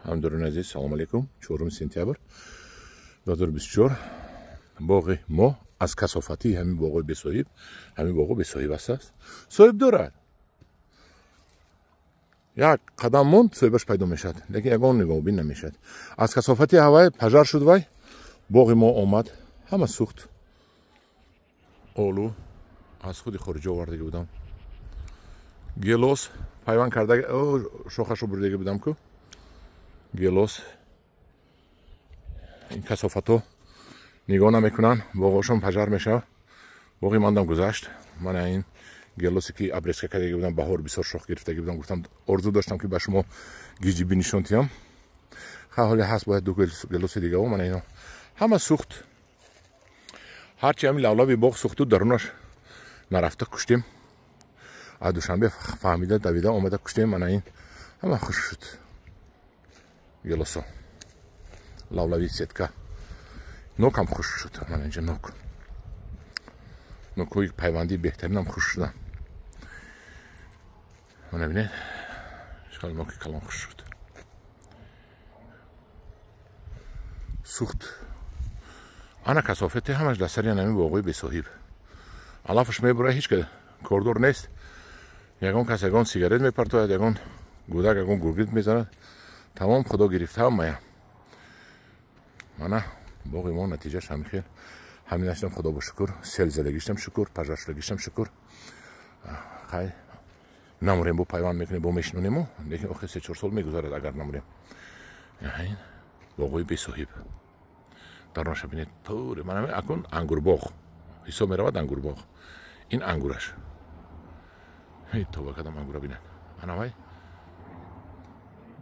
Ҳамдорони азиз, салому алейкум. 4 сентябр 2024. Боғи мо аз касофатии ҳамин боғои бесоҳиб, ҳамин боғо бесоҳиб аст. Соҳиб дорад. Як қадам монд, соҳибаш пайдо мешавад, лекин ягон нигоҳубин намешавад. Аз касофати ҳавай пожар шуд, вай боғи мо омад, ҳама сӯхт. Олу аз худи хориҷа овардаги будам. Гелос пайванд карда, шохашро бурдаги будам ку. Гелос ин касофатҳо нигоҳ намекунанд, боғошон пожар мешавад. Боғи мандам гузашт. Мана ин гелосе ки обрезка кардаги будам, баҳор бисёр шох гирифтаги будам, гуфтам, орзу доштам, ки ба шумо гиҷи бинишон тиям. Ҳоле ҳаст, бояд ду гелоси дигао. Мана ино ҳама сӯхт. Ҳарчи ҳамин лавлави боғ сӯхту, дарунаш нарафта куштем. Аз Душанбе фаҳмида, давида омада куштем. Мана ин ҳама хушк шуд гелосо, лавлави сетка, нокам хушк шуд. Мана инҷа нок, нокҳои пайвандии беҳтаринам хушк шуданд. Мана бинед, чӣ ноки калон хушк шуд, сӯхт. Ана касофати ҳамаш дар сари ҳамин боғои бесоҳиб. Алафаш мебура, ҳеҷ ка кордор нест. Ягон кас ягон сигарет мепартояд, ягон гудак, ягон гургит мезанад. Тамом, худо гирифта ҳамая. Мана боғи мо натиҷаш ҳамин хел. Ҳаминаштам худо ба шукр, сел задагиштам шукр, пожар шудагиштам шукр. Хай, намурем, бо пайванд мекунем, бо мешинонему, лекин охир 3-4 сол мегузарад, агар намурем. Ин боғои бесоҳиб даронаша бинед, тури мана акун ангурбоғ ҳисоб меравад, ангурбоғ. Ин ангураш, тоба кадам ангура бинед. Ана вай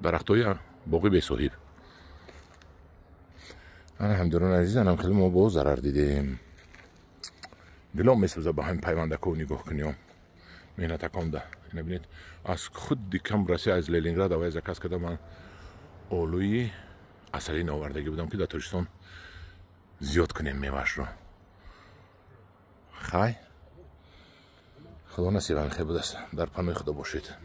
дарахтои боғи бесоҳиб. Ана ҳамдорони азиз, анам хеле мо боз зарар дидем. Дилом месӯза ба ҳамин пайвандако нигоҳ куниём, меҳнатаконда. Ина бинед, аз худи кам Россия, аз Ленинград авай заказ карда, ман олӯи асалин овардагӣ будам, ки дар Тоҷикистон зиёд кунем меваашро. Хай, худо насибам хел будааст. Дар паноҳи худо бошед.